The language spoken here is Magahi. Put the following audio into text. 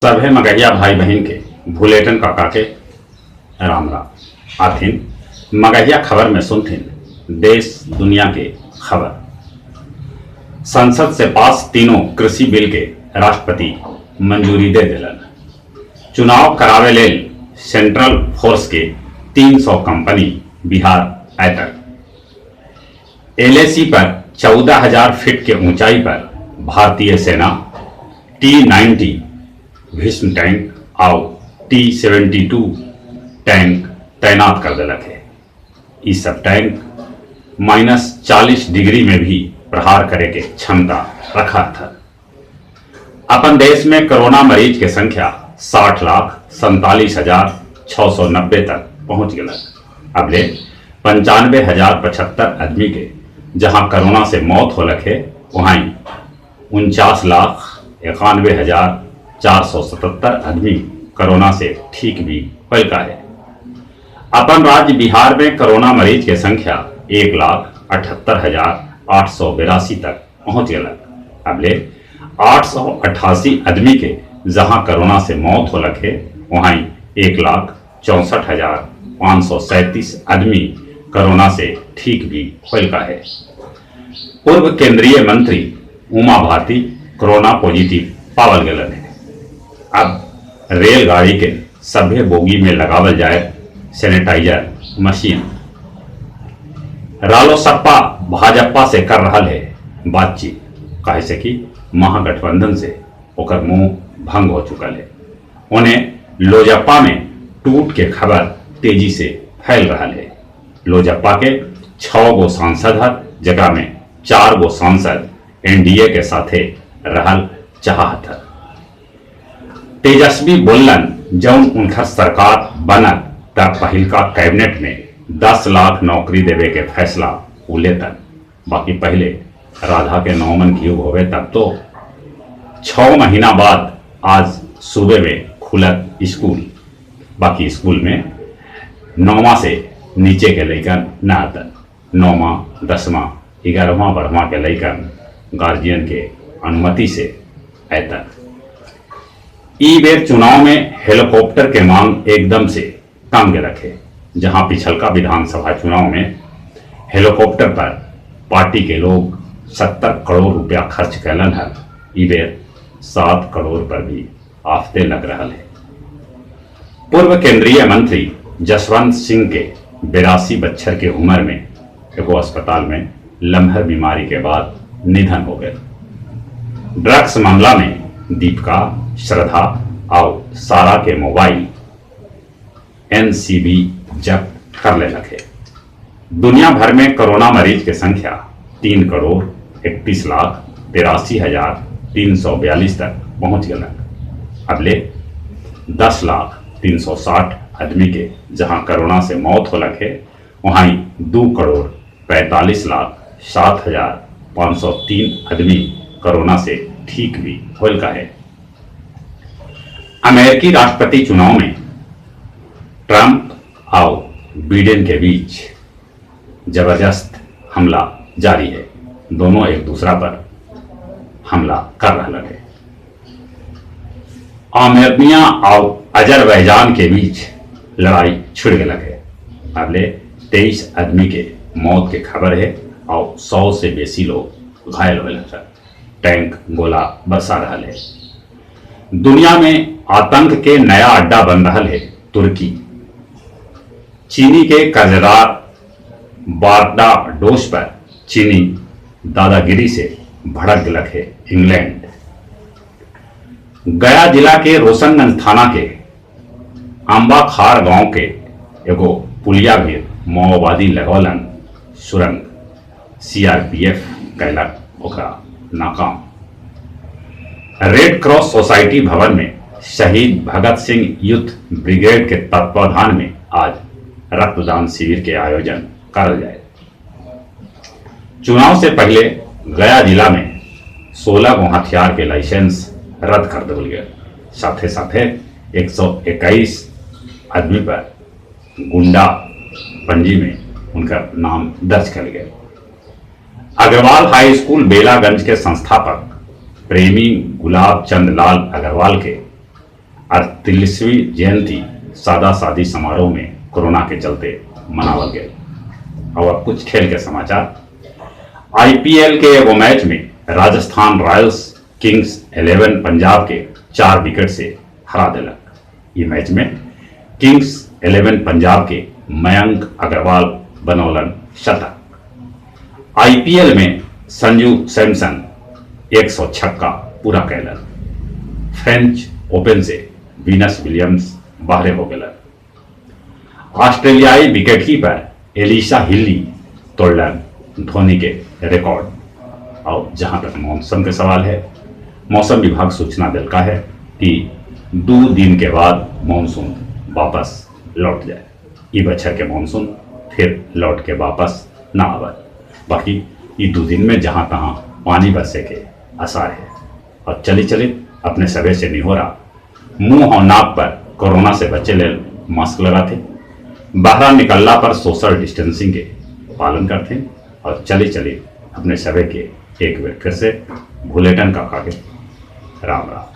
सभे मगहिया भाई बहिन के भुलेटन काका के राम राम। आथिन मगहिया खबर में सुनथिन देश दुनिया के खबर। संसद से पास तीनों कृषि बिल के राष्ट्रपति मंजूरी दे देलन। चुनाव करावे लेल सेंट्रल फोर्स के 300 कंपनी बिहार अयतक। एलएसी पर 14,000 फीट के ऊंचाई पर भारतीय सेना T-90 Bhishma tank आउ T-72 tank तैनात कर देलक हे। ई सब टैंक -40 डिग्री में भी प्रहार करे के क्षमता रखत हल। अपन देश में कोरोना मरीज के संख्या 60,47,690 तक पहुंच गलक। अबले 95,075 आदमी के जहां कोरोना से मौत होलक हे, वहीं 49,91,477 आदमी कोरोना से ठीक भी होलका है। अपन राज्य बिहार में कोरोना मरीज के संख्या 1,78,882 तक पहुंच गलक। अबले 888 आदमी के जहां कोरोना से मौत होलक हे, वहीं 1,64,537 आदमी कोरोना से ठीक भी होलका है। पूर्व केंद्रीय मंत्री उमा भारती कोरोना पॉजिटिव पावल गलन है। अब रेलगाड़ी के सभे बोगी में लगावल जाए सैनिटाइजर मशीन। रालोसप्पा भाजपा से कर रहा है बातचीत, काहे से कि महागठबंधन से ओकर मुंह भंग हो चुकल है। उन्हें लोजपा में टूट के खबर तेजी से फैल रहा है। लोजपा के 6 गो सांसद है, जगह में 4 गो सांसद एनडीए के साथे रहल चाहत है। तेजस्वी बोलन जौन उनका सरकार बनत त पहिलका कैबिनेट में 10 लाख नौकरी देवे के फैसला उ लेतन। बाकी पहले राधा के 9 मन घी होवे तब तो। 6 महीना बाद आज सूबे में खुलत स्कूल। बाकी स्कूल में 9वां से नीचे के लइकन न आतन। 9वां, 10वां, 11वां, 12वां के लइकन गार्जियन के अनुमति से ऐतन। ई बेर चुनाव में हेलीकॉप्टर के मांग एकदम से कम गेलक है। जहां पिछलका विधानसभा चुनाव में हेलीकॉप्टर पर पार्टी के लोग 70 करोड़ रुपया खर्च कैलन है, ई बेर 7 करोड़ पर भी आफते लग रहा है। पूर्व केंद्रीय मंत्री जसवंत सिंह के 82 बच्छर के उम्र में एगो अस्पताल में लम्हर बीमारी के बाद निधन हो गए। ड्रग्स मामला में दीपिका, श्रद्धा और सारा के मोबाइल एनसीबी जब्त कर लेलक है। दुनिया भर में कोरोना मरीज के संख्या 3,31,83,342 तक पहुंच गलक। अबले 10,00,360 आदमी के जहां कोरोना से मौत होलक है, वहीं 2,45,07,503 आदमी कोरोना से ठीक भी होलका है। अमेरिकी राष्ट्रपति चुनाव में ट्रंप और बिडेन के बीच जबरदस्त हमला जारी है। दोनों एक दूसरा पर हमला कर रहा है। आर्मेनिया और अजरबैजान के बीच लड़ाई छिड़ गलक है। अगले 23 आदमी के मौत के खबर है और 100 से बेसी लोग घायल हुए हैं। टैंक गोला बरसा रहा है। दुनिया में आतंक के नया अड्डा बन रहा है तुर्की। चीनी के कर्जदार बारबाडोस पर चीनी दादागिरी से भड़क गलक है इंग्लैंड। गया जिला के रोशनगंज थाना के अंबाखार गांव के एगो पुलिया भी माओवादी लगौलन सुरंग। सीआरपीएफ कैलक ओकरा नाकाम। रेड क्रॉस सोसाइटी भवन में शहीद भगत सिंह यूथ ब्रिगेड के तत्वाधान में आज रक्तदान शिविर के आयोजन करल जाए। चुनाव से पहले गया जिला में 16 गो हथियार के लाइसेंस रद्द कर दिया गया। साथे साथे 121 आदमी पर गुंडा पंजी में उनका नाम दर्ज कर गया। अग्रवाल हाई स्कूल बेलागंज के संस्थापक प्रेमी गुलाब चंद लाल अग्रवाल के 48वीं जयंती सादा सादी समारोह में कोरोना के चलते मनावल गए। और अब कुछ खेल के समाचार। आईपीएल के एगो मैच में राजस्थान रॉयल्स किंग्स 11 पंजाब के 4 विकेट से हरा दिलक। ये मैच में किंग्स 11 पंजाब के मयंक अग्रवाल बनौलन शतक। आईपीएल में संजू सैमसन 100 छक्का पूरा कैलन। फ्रेंच ओपन से वीनस विलियम्स बाहरे हो गलन। ऑस्ट्रेलियाई विकेटकीपर एलिशा हिली तोड़लन धोनी के रिकॉर्ड। और जहां तक मौसम के सवाल है, मौसम विभाग सूचना दिलका है कि 2 दिन के बाद मानसून वापस लौट जाए। ई बछर के मानसून फिर लौट के वापस ना आवे। बाकी ये 2 दिन में जहां तहां पानी बरसे के आसार है। और चली चली अपने सभे से नहीं हो रहा, मुंह और नाक पर कोरोना से बचे ले मास्क लगाते, बाहर निकलना पर सोशल डिस्टेंसिंग के पालन करते और चली चली अपने सभे के एक बार फिर से भुलेटन काका के राम राम।